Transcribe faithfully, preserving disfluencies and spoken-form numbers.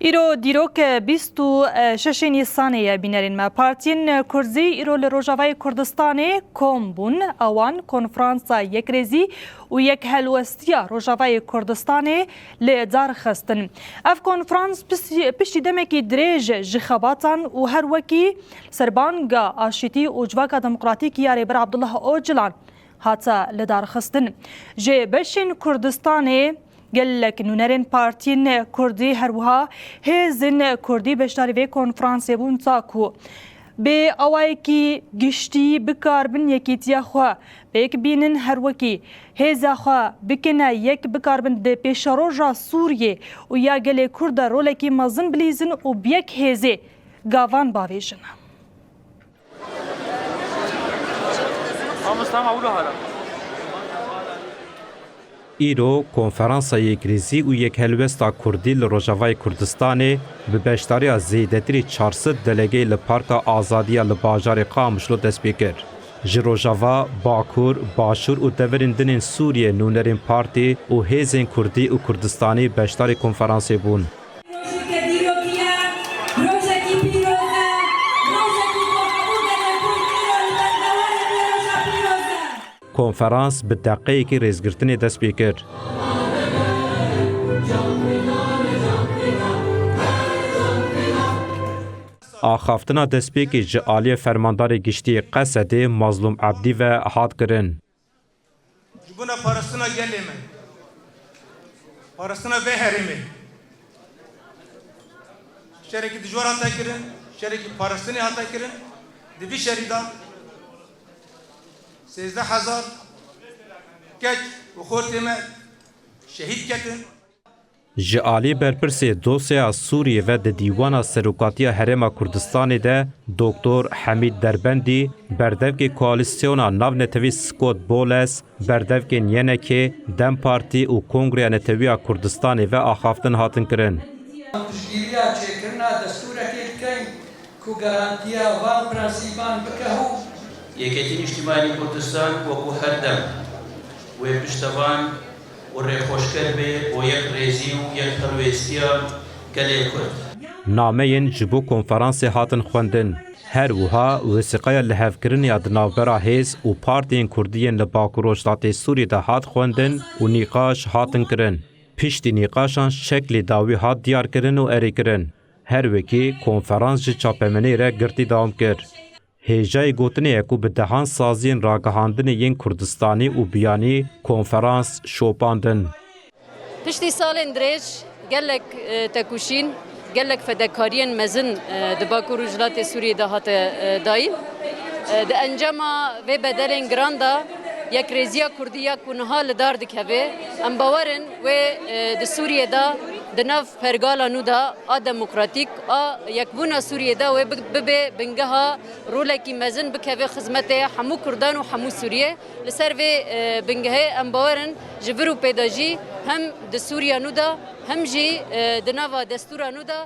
Îro dîrok bîst û şeşê Nîsanê ye, bînerên me. Partiyên Kurdî îro li Rojavayê Kurdistanê kom bûn. Ewan Konferansa Yekrêzî û Yekhelwestiya Rojavayê Kurdistanê li dar xistin. Ev konferans piştî, piştî demekî dirêj ji xebatan û her wekî serbanga aşîtî û Civaka Demokratîk ya Rêber Abdullah Ocalan hate lidarxistin. Ji beşên Kurdistanê gelek nûnerên partiyên Kurdî, her wiha hêzên Kurdî beşdarî vê konferansê bûn, ta ku bi awayekî giştî bikaribin yekîtiya xwe pêk bînin, her wekî hêza xwe bikine yek, bikaribin di pêşeroja Sûriyê û ya gelê Kurd de rolekî mezin bilîzin û bi yek hêzê gavan bavêjin. Îro Konferansa Yekrêzî û Yekhelwesta Kurdî li Rojavayê Kurdistanê bi beşdariya zêdetirî çar sed delegeyê li Parka Azadiya li bajarê Qamişlo dest pê kir. Ji Rojava, Bakur, Başûr û deverên din ên Sûriyê nûnerên partî û hêzên Kurdî û Kurdistanî beşdarî konferansê bûn. Rojeke dîrokî ye, rojekî pîroz e, rojekî ku hemû gelê Kurd îro li ber dewarê wê roja pîroz e. Konferans bi deqeyekî rêzgirtinê dest pê kir. Axaftina destpêkê ji aliyê Fermandarê Giştî yê Qesedê Mazlûm Ebdî ve hat kirin. Ji bona parastina gelê me, parastina vê herêmê, şerekî dijwar hate kirin, şerekî parastinê hate kirin. Di vî şerî de sêzdeh hezar keç û xortê me şehîd ketin. Ji alî berpirsê dosyaya Sûriyê ve di Dîwana Serokatiya Herêma Kurdistanê de Doktor Hemîd Derbendî, berdevkê Koalîsyona Navnetewî Scott Bowles, berdevkên Y N K, DEM Partî û Kongreya Netewiya Kurdistanê ve axaftin hatin kirin. Piştgiriya çêkirina destûrekê dikeyn ku garantiya van prensîban bike hûn. Yekîtî Nîştîmanî Kurdistan wekû her dem wê piştevan û rêxweşker bê bo yekrêzî û yekhelwêstiya gelê Kurd. Nameyên ji bo konferansê hatin xwendin. Her wiha wesîqeya lihevkirinê ya di navbera hêz û partiyên kurdî yên li Bakur Rojhilatê Sûriyê de hat xwendin û nîqaş hatin kirin. Piştî nîqaşan şeklê dawî hat diyarkirin û erêkirin. Her wekî konferans ji çapemenê re girtî dewam kir. Hêjayî gotinê ye ku bi dehan saziyên ragihandinê yên Kurdistanî û biyanî konferans şopandin. Piştî salên dirêj gelek, e, tekoşîn, gelek fedekariyên mezin, e, di Bakur Rojhilatê Sûriyê de hate, e, dayîn. E, di encama vê bedelên giran de yekrêziya Kurdî ya ku niha li dar dikeve, em bawer in wê, e, di Sûriyê de di nav pergala nû de a demokratîk, a yekbûna Sûriyê de wê bi-, bibe bingeha rolekî mezin bikeve xizmetê hemû Kurdan û hemû Sûriyê. Li ser vê, e, bingehê em bawer in ji vir û pê de jî hem di Sûriya nû de hem jî, e, di nava destûra nû de